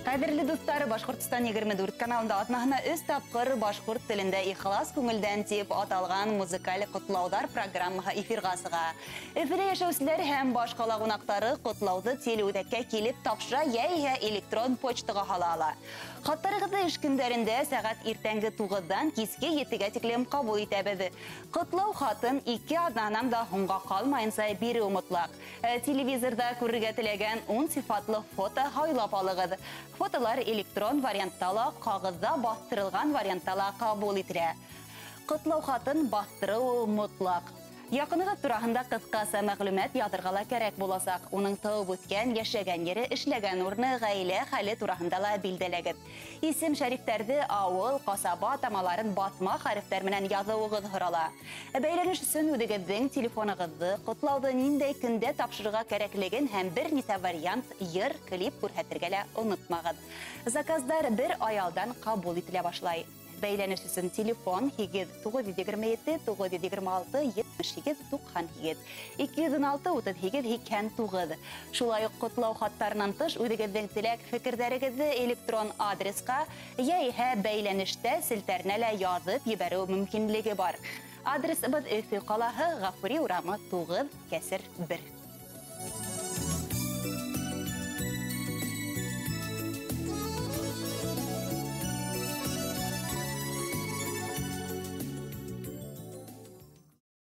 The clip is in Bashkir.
Ҡәҙерле дуҫтар, Башҡортостан 24 каналында аҙнаһына 3 тапҡыр башҡорт телендә «Ихлас күңелдән» тип аталған музыкаль ҡотлауҙар программаһы эфирға сыға. Өфөлә йәшәүселәр һәм баш ҡала ҡунаҡтары ҡотлауҙы телеүҙәккә килеп тапшыра йә электрон почтаға һала ала. Хаттарығыҙҙы эш көндәрендә сәғәт иртәнге 9-дан киске 7-гә тиклем ҡабул итәбеҙ. Ҡотлау хатын 2 аҙнанан да һуңға ҡалмайынса биреү мотлаҡ. Телевизорҙа күрергә теләгән 10 сифатлы фото һайлап алығыҙ. Фотолар электрон вариантта ла, ҡағыҙҙа баҫтырылған вариантта ла ҡабул ителә. Ҡотлау хатын баҫтырыу мотлаҡ. Яҡынығыҙ тураһында ҡыҫҡаса мәғлүмәт яҙырға ла кәрәк буласаҡ. Уның тыуып үҫкән, йәшәгән ере, эшләгән урыны, ғаилә хәле тураһында ла билдәләгеҙ. Исем шәрифтәрҙе, ауыл, ҡасаба атамаларын баҫма хәрефтәр менән яҙыуығыҙ һорала. Бәйләнеш өсөн үҙегеҙҙең телефонығыҙҙы, ҡотлауҙы ниндәй көндә тапшырырға кәрәклеген һәм бер нисә вариант йыр, клип күрһәтергә лә онотмағыҙ. Заказдар бер ай алдан ҡабул ителә башлай. Бәйләнеш өсөн телефон 8 927 926 78 98 216 38 89. Шулай уҡ ҡотлау хаттарынан тыш үҙегеҙҙең теләк фекерҙәрегеҙҙе электрон адресҡа йә бәйләнештә селтәренә лә яҙып ебәреү мөмкинлеге бар. Адресыбыҙ Өфө ҡалаһы, Ғафури урамы 9 кәсер 1.